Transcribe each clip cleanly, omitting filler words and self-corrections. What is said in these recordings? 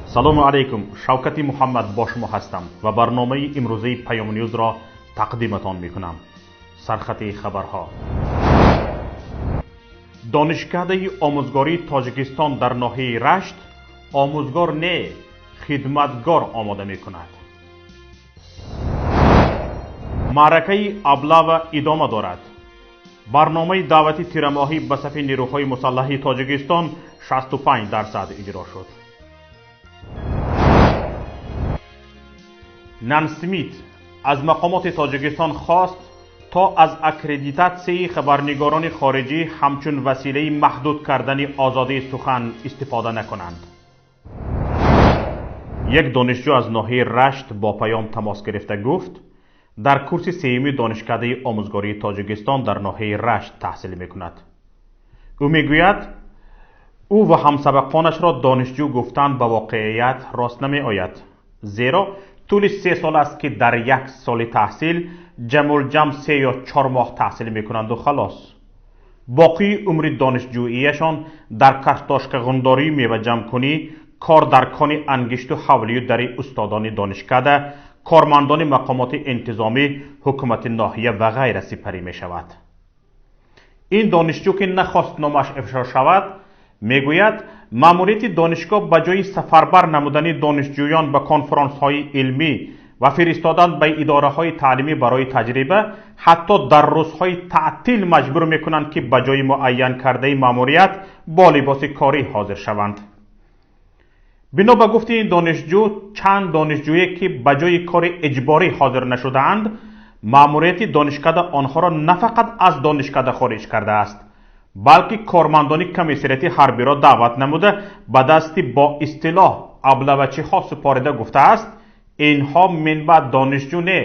Салому алайкум, Шавкати Муҳаммад бо шумо ҳастам ва барномаи имрӯзаи Паём Ньюзро тақдиматон мекунам. Сархати хабарҳо. Донишкадаи омӯзгории Тоҷикистон дар ноҳияи Рашт омӯзгор не, хидматгор омода мекунад. Маъракаи Аблава идома дорад. Барномаи даъвати тирамоҳӣ ба сафи нерӯҳои мусаллаҳи Тоҷикистон 65% иҷро шуд. Нан Смит аз мақомоти Тоҷикистон хост то аз аккредитатсияи хабарнигорони хориҷӣ ҳамчун василаи маҳдуд кардани озодии сухан истифода накунанд. Як донишҷӯ аз ноҳияи Рашт бо паём тамос гирифта гуфт, дар курси сеюми донишкадаи омӯзгории Тоҷикистон дар ноҳияи Рашт таҳсил мекунад. Ӯ мегӯяд, ӯ ва ҳамсабақонашро донишҷӯ гуфтан ба воқеият рост намеояд, зеро тӯли 3 сол аст ки дар як соли таҳсил ҷамъулҷамъ 3 ё 4 моҳ таҳсил мекунанду халос. Боқии умри донишҷӯияшон дар картошкағундорию меваҷамъкунӣ, кор дар кони ангишту ҳавлию дари устодони донишкада, кормандони мақомоти интизомӣ, ҳукумати ноҳия ва ғайра сипарӣ мешавад. Ин донишҷӯ ки нахост номаш ифшо шавад, мегӯяд маъмурияти донишгоҳ ба ҷои сафарбар намудани донишҷӯён ба конфронсҳои илмӣ ва фиристодан ба идораҳои таълимӣ барои таҷриба, ҳатто дар рӯзҳои таътил маҷбур мекунанд ки ба ҷои муайян кардаи маъмурият бо либоси корӣ ҳозир шаванд. Бино ба гуфти ин донишҷӯ, чанд донишҷӯе ки ба ҷои кори иҷборӣ ҳозир нашудаанд, маъмурияти донишкада онҳоро на фақат аз донишкада хориҷ кардааст, балки кормандони комиссариати ҳарбиро даъват намуда ба дасти бо истилоҳ аблавачиҳо супорида гуфтааст, инҳо минбаъд донишҷӯ не,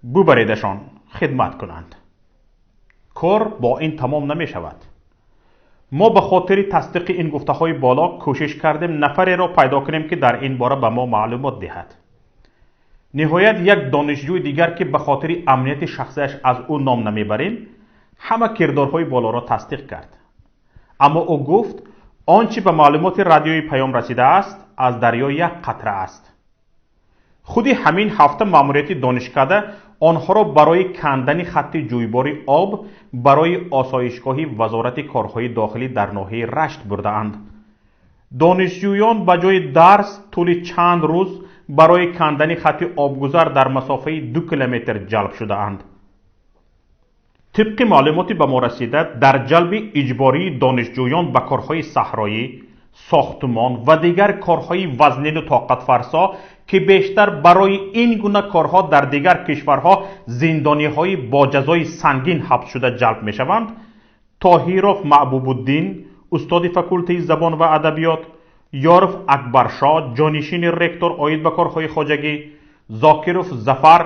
бубаридашон хидмат кунанд. Кор бо ин тамом намешавад. Мо ба хотири тасдиқи ин гуфтаҳои боло кӯшиш кардем нафареро пайдо кунем ки дар ин бора ба мо маълумот диҳад. Ниҳоят як донишҷӯи дигар ки ба хотири амнияти шахсияш аз ӯ ном намебарем, ҳама кирдорҳои болоро тасдиқ кард. Аммо ӯ гуфт, он чи ба маълумоти радиои паём расидааст, аз дарё як қатра аст. Худи ҳамин ҳафта маъмурияти донишкада онҳоро барои кандани хатти ҷӯйбори об барои осоишгоҳи вазорати корҳои дохилӣ дар ноҳияи Рашт бурдаанд. Донишҷӯён ба ҷои дарс тӯли чанд рӯз барои кандани хатти обгузар дар масофаи 2 километр ҷалб шудаанд. Тибқи маълумоти ба мо расида, дар ҷалби иҷбории донишҷӯён ба корҳои саҳроӣ, сохтумон ва дигар корҳои вазнину тоқатфарсо, ки бештар барои ин гуна корҳо дар дигар кишварҳо зиндониҳои бо ҷазои сангин ҳабсшуда ҷалб мешаванд, Тоҳиров Маъбубуддин, устоди факултаи забон ва адабиёт, Ёров Акбаршоҳ, ҷонишини ректор оид ба корҳои хоҷагӣ, Зокиров Зафар,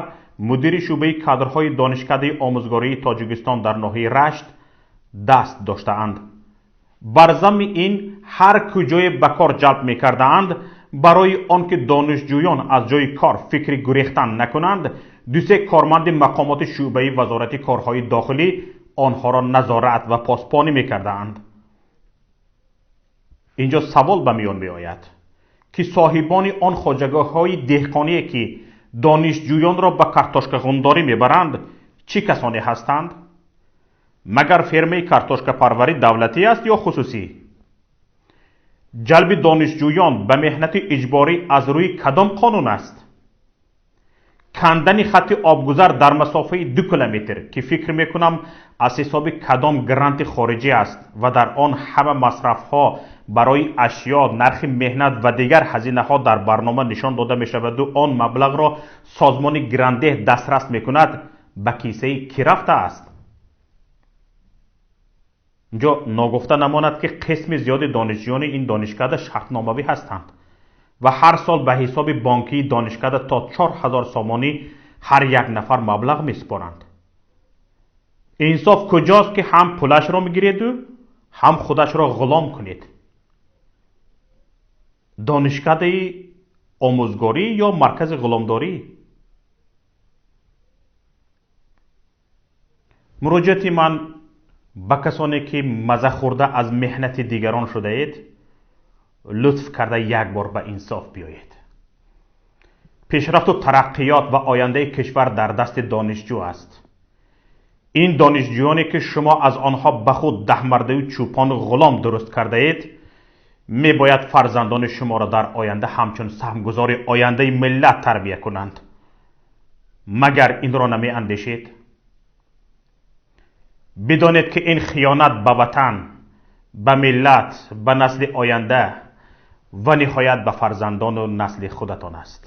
мудири шӯъбаи кадрҳои донишкадаи омӯзгории Тоҷикистон дар ноҳияи Рашт даст доштаанд. Бар замми ин ҳар куҷое ба кор ҷалб мекардаанд, барои он ки донишҷӯён аз ҷои кор фикри гурехтан накунанд, 2-3 корманди мақомоти шӯъбаи вазорати корҳои дохилӣ онҳоро назорат ва посбонӣ мекардаанд. Инҷо савол ба миён меояд, ки соҳибони он хоҷагоҳҳои деҳқоние ки донишҷӯёнро ба картошкағундорӣ мебаранд, чӣ касоне ҳастанд? Магар фермаи картошкапарварӣ давлатӣ аст ё хусусӣ? Ҷалби донишҷӯён ба меҳнати иҷборӣ аз рӯи кадом қонун аст? Кандани хатти обгузар дар масофаи 2 километр, ки фикр мекунам аз ҳисоби кадом гранти хориҷӣ аст ва дар он ҳама масрафҳо барои ашё, нархи меҳнат ва дигар ҳазинаҳо дар барнома нишон дода мешаваду он маблағро созмони грантдеҳ дастрас мекунад, ба кисаи кӣ рафтааст? Инҷо ногуфта намонад ки қисми зиёди донишҷӯёни ин донишкада шартномавӣ ҳастанд ва ҳар сол ба ҳисоби бонкии донишкада то 4000 сомонӣ ҳар як нафар маблағ месупоранд. Инсоф куҷост ки ҳам пулашро мегиреду, ҳам худашро ғулом кунед? Донишкадаи омӯзгорӣ ё маркази ғуломдорӣ? Муроҷиати ман ба касоне ки маза хӯрда аз меҳнати дигарон шудаед, Лутф карда як бор ба инсоф биёед. Пешрафту тараққиёт ва ояндаи кишвар дар дасти донишҷӯ аст. Ин донишҷӯёне ки шумо аз онҳо ба худ даҳмардаю чӯпону ғулом дуруст кардаед, мебояд фарзандони шуморо дар оянда ҳамчун саҳмгузори ояндаи миллат тарбия кунанд. Магар инро намеандешед? Бидонед, ки ин хиёнат ба ватан, ба миллат, ба насли оянда ва ниҳоят ба фарзандону насли худатон аст.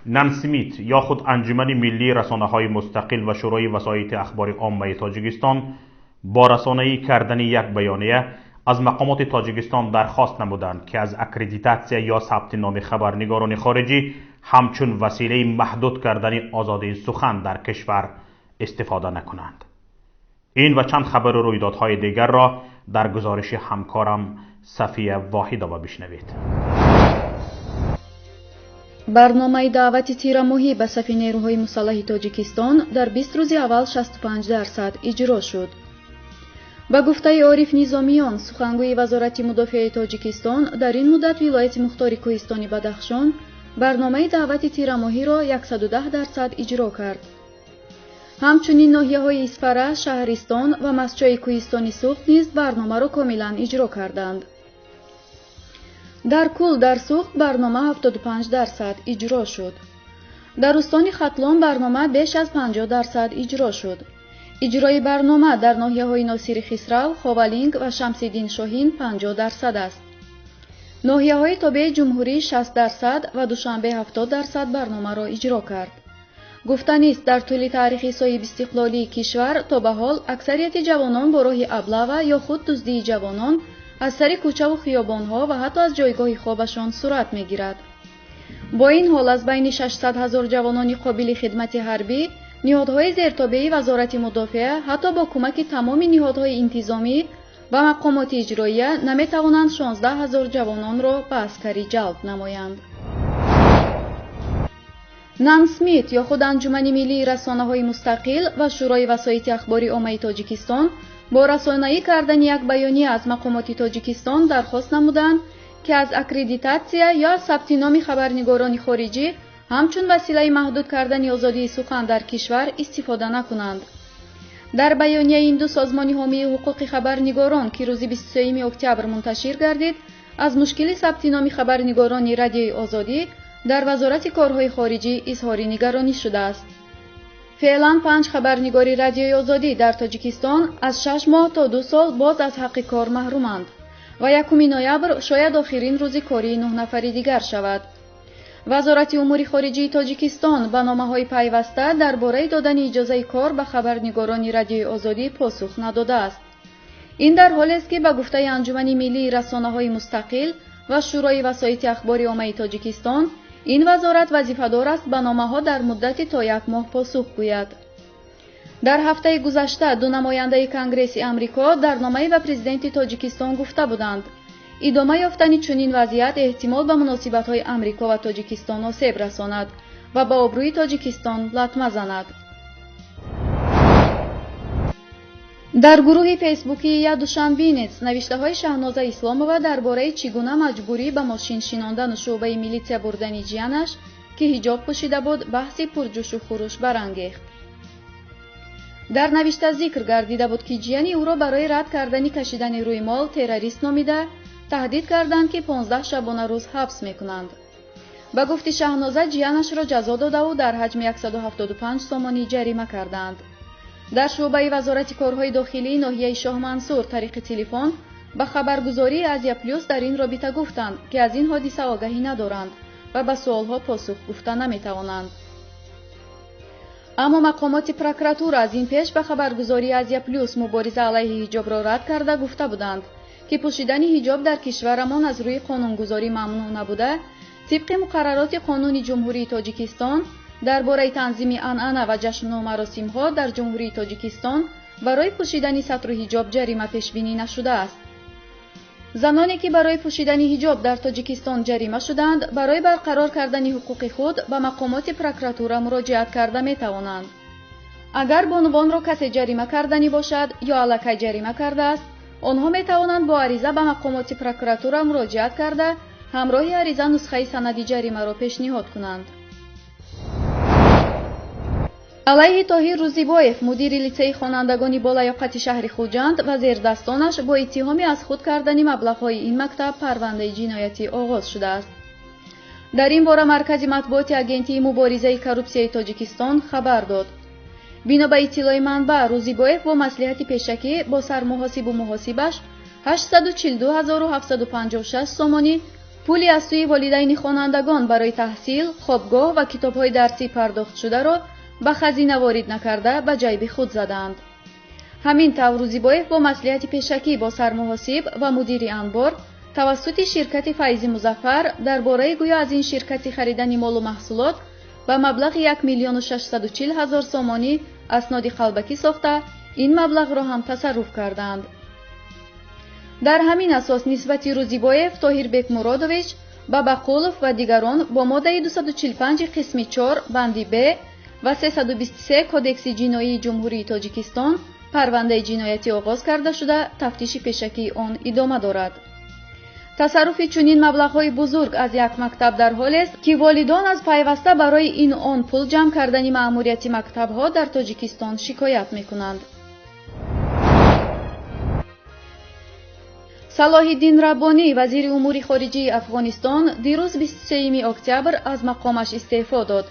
НАНСМИТ ё худ Анҷумани миллии расонаҳои мустақил ва Шӯрои васоити ахбори оммаи Тоҷикистон бо расонаӣ кардани як баёния аз мақомоти Тоҷикистон дархост намуданд, ки аз аккредитатсия ё сабти номи хабарнигорони хориҷӣ ҳамчун василаи маҳдуд кардани озодии сухан дар кишвар истифода накунанд. Ин ва чанд хабару рӯйдодҳои дигарро дар гузориши ҳамкорам Сафия Воҳидова бишнавед. Барномаи даъвати тирамоҳӣ ба сафи нерӯҳои мусаллаҳи Тоҷикистон дар 20 рӯзи аввал 65% иҷро шуд. Ба гуфтаи Ориф Низомиён, сухангӯи Вазорати мудофиаи Тоҷикистон, дар ин муддат вилояти мухтори кӯҳистони Бадахшон барномаи даъвати тирамоҳиро 110% иҷро кард. Ҳамчунин ноҳияҳои Исфара, Шаҳристон ва Мастчои кӯҳистони Суғд низ барномаро комилан иҷро карданд. Дар кул дар Суғд барнома 75% иҷро шуд. Дар устони Хатлон барнома беш аз 50% иҷро шуд. Иҷрои барнома дар ноҳияҳои Носири Хисрав, Ховалинг ва Шамсиддин Шоҳин 50% аст. Ноҳияҳои тобеи ҷумҳурӣ 60% ва Душанбе 70% барномаро иҷро кард. Гуфтанист, дар тӯли таърихи соҳибистиқлолии кишвар то ба ҳол аксарияти ҷавонон бо роҳи аблава ё худ дуздии ҷавонон аз сари кӯчаву хиёбонҳо ва ҳатто аз ҷойгоҳи хобашон сурат мегирад. Бо ин ҳол, аз байни 600 ҳазор ҷавонони қобили хидмати ҳарбӣ, ниҳодҳои зертобеи Вазорати мудофиа ҳатто бо кӯмаки тамоми ниҳодҳои интизомӣ ва мақомоти иҷроия наметавонанд 16 ҳазор ҷавононро ба аскарӣ ҷалб намоянд. НАНСМИТ ё худ Анҷумани миллии расонаҳои мустақил ва Шӯрои васоити ахбори оммаи Тоҷикистон бо расонаӣ кардани як баёния аз мақомоти Тоҷикистон дархост намуданд, ки аз аккредитатсия ё аз сабти номи хабарнигорони хориҷӣ ҳамчун василаи маҳдуд кардани озодии сухан дар кишвар истифода накунанд. Дар баёнияи ин ду созмони ҳомии ҳуқуқи хабарнигорон, ки рӯзи 23 октябр мунташир гардид, аз мушкили сабти номи хабарнигорони Радиои Озодӣ дар Вазорати корҳои хориҷӣ изҳори нигаронӣ шудааст. Феълан панҷ хабарнигори Радиои Озодӣ дар Тоҷикистон аз 6 моҳ то 2 сол боз аз ҳаққи кор маҳруманд ва 1 ноябр шояд охирин рӯзи кории 9 нафари дигар шавад. Вазорати умури хориҷии Тоҷикистон ба номаҳои пайваста дар бораи додани иҷозаи кор ба хабарнигорони Радиои Озодӣ посух надодааст. Ин дар ҳолест, ки ба гуфтаи Анҷумани миллии расонаҳои мустақил ва Шӯрои васоити ахбори оммаи Тоҷикистон, ин вазорат вазифадор аст ба номаҳо дар муддати то як моҳ посух гӯяд. Дар ҳафтаи гузашта ду намояндаи Конгресси Амрико дар номае ба президенти Тоҷикистон гуфта буданд, идома ёфтани чунин вазъият эҳтимол ба муносибатҳои Амрико ва Тоҷикистон осеб расонад ва ба обрӯи Тоҷикистон латма занад. Дар гурӯҳи фейсбукии «Я душанбинец» навиштаҳои Шаҳноза Исломова дар бораи чӣ гуна маҷбурӣ ба мошин шинондану шӯъбаи милитсия бурдани ҷиянаш, ки ҳиҷоб пӯшида буд, баҳси пурҷӯшу хуруш барангехт. Дар навишта зикр гардида буд, ки ҷияни ӯро барои рад кардани кашидани рӯймол террорист номида, таҳдид карданд, ки 15 шабонарӯз ҳабс мекунанд. Ба гуфти Шаҳноза, ҷиянашро ҷазо додаву дар ҳаҷми 175 сомонӣ ҷарима карданд. Дар шӯъбаи Вазорати корҳои дохилии ноҳияи Шоҳмансур тариқи телефон ба хабаргузории Азия Плюс дар ин робита гуфтанд, ки аз ин ҳодиса огаҳӣ надоранд ва ба суолҳо посух гуфта наметавонанд. Аммо мақомоти прокуратура аз ин пеш ба хабаргузории Азия Плюс мубориза алайҳи ҳиҷобро рад карда гуфта буданд, ки пӯшидани ҳиҷоб дар кишварамон аз рӯи қонунгузорӣ мамнӯъ набуда, тибқи муқаррароти Қонуни Ҷумҳурии Тоҷикистон дар бораи танзими анъана ва ҷашну маросимҳо дар Ҷумҳурии Тоҷикистон барои пӯшидани сатру ҳиҷоб ҷарима пешбинӣ нашудааст. Заноне ки барои пӯшидани ҳиҷоб дар Тоҷикистон ҷарима шуданд, барои барқарор кардани ҳуқуқи худ ба мақомоти прокуратура муроҷиат карда метавонанд. Агар бонувонро касе ҷарима карданӣ бошад ё аллакай ҷарима кардааст, Онҳо метавонанд бо ариза ба мақомоти прокуратура муроҷиат карда, ҳамроҳи ариза нусхаи санади ҷаримаро пешниҳод кунанд. Алайҳи Тоҳир Рӯзибоев, мудири литсейи хонандагони болаёқати шаҳри Хуҷанд ва зердастонаш бо иттиҳоми аз худ кардани маблағҳои ин мактаб парвандаи ҷиноятӣ оғоз шудааст. Дар ин бора Маркази матбуоти Агентии муборизаи коррупсияи Тоҷикистон хабар дод. Бино ба иттилои манбаъ, Рӯзибоев бо маслиҳати пешакӣ бо сармуҳосибу муҳосибаш 842 756 сомонӣ пули аз сӯи волидайни хонандагон барои таҳсил, хобгоҳ ва китобҳои дарсӣ пардохтшударо ба хазина ворид накарда, ба ҷайби худ задаанд. Ҳамин тавр, Рӯзибоев бо маслиҳати пешакӣ бо сармуҳосиб ва мудири анбор тавассути ширкати Файзи Музаффар дар бораи гӯё аз ин ширкати харидани молу маҳсулот ба маблағи 1 640 000 сомонӣ асноди қалбакӣ сохта, ин маблағро ҳам тасарруф кардаанд. Дар ҳамин асос нисбати Рӯзибоев Тоҳирбек Муродович, Бабақулов ва дигарон бо моддаи 245 қисми 4 банди Б ва 323 Кодекси ҷиноии Ҷумҳурии Тоҷикистон парвандаи ҷиноятӣ оғоз карда шуда, тафтиши пешакии он идома дорад. Тасарруфи чунин маблағҳои бузург аз як мактаб дар ҳолест, ки волидон аз пайваста барои ин он пул ҷамъ кардани маъмурияти мактабҳо дар Тоҷикистон шикоят мекунанд. Салоҳиддин Раббонӣ, вазири умури хориҷии Афғонистон, дирӯз 23 октябр аз мақомаш истеъфо дод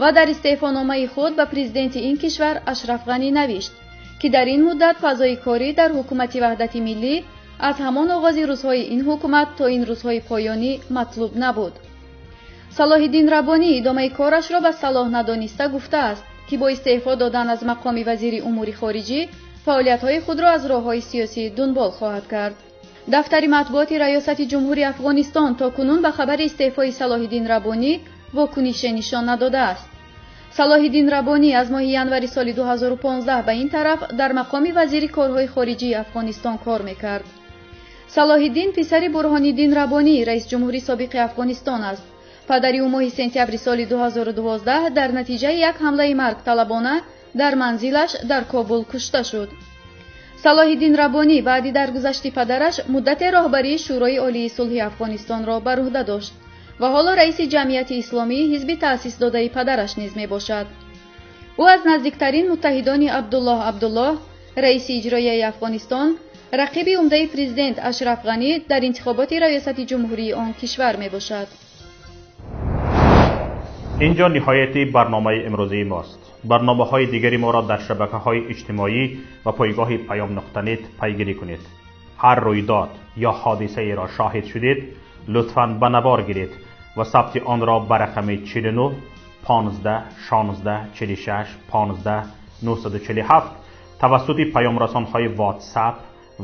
ва дар истеъфономаи худ ба президенти ин кишвар Ашраф Ғанӣ навишт, ки дар ин муддат фазои корӣ дар ҳукумати ваҳдати миллӣ аз ҳамон оғози рӯзҳои ин ҳукумат то ин рӯзҳои поёнӣ матлуб набуд. Салоҳиддин Раббонӣ идомаи корашро ба салоҳ надониста гуфтааст, ки бо истеъфо додан аз мақоми вазири умури хориҷӣ фаъолиятҳои худро аз роҳҳои сиёсӣ дунбол хоҳад кард. Дафтари матбуоти Раёсати Ҷумҳури Афғонистон то кунун ба хабари истеъфои Салоҳиддин Раббонӣ вокунише нишон надодааст. Салоҳиддин Раббонӣ аз моҳи январи соли 2015 ба ин тараф дар мақоми вазири корҳои хориҷии Афғонистон кор мекард. Салоҳиддин писари Бурҳониддин Раббонӣ, раисҷумҳури собиқи Афғонистон аст. Падари ӯ моҳи сентябри соли 2012 дар натиҷаи як ҳамлаи маргталабона дар манзилаш дар Кобул кушта шуд. Салоҳиддин Раббонӣ баъди даргузашти падараш муддате роҳбарии Шӯрои Олии сулҳи Афғонистонро бар уҳда дошт ва ҳоло раиси Ҷамъияти Исломии ҳизби таъсисдодаи падараш низ мебошад. Ӯ аз наздиктарин муттаҳидони Абдуллоҳ Абдуллоҳ, раиси иҷроияи Афғонистон, рақиби умдаи президент Ашраф Ғанӣ дар интихоботи раёсати ҷумҳурии он кишвар мебошад. Инҷо ниҳояти барномаи имрӯзии мост. Барномаҳои дигари моро дар шабакаҳои иҷтимоӣ ва пойгоҳи Паём нуқта нет пайгирӣ кунед. Ҳар рӯйдод ё ҳодисаеро шоҳид шудед, лутфан ба навор гиред ва сабти онро ба рақами 49 15 16 46 15 947 тавассути паёмрасонҳои WhatsApp,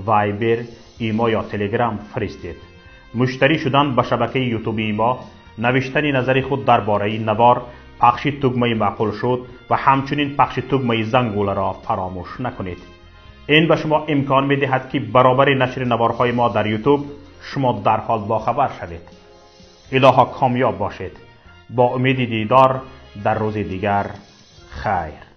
Viber, Имо ё Telegram фиристед. Муштарӣ шудан ба шабакаи ютубии мо, навиштани назари худ дар бораи навор, пахши тугмаи маъқул шуд ва ҳамчунин пахши тугмаи зангуларо фаромӯш накунед. Ин ба шумо имкон медиҳад, ки баробари нашри наворҳои мо дар ютуб шумо дарҳол бохабар шавед. Илоҳо, комёб бошед. Бо умеди дидор дар рӯзи дигар, хайр.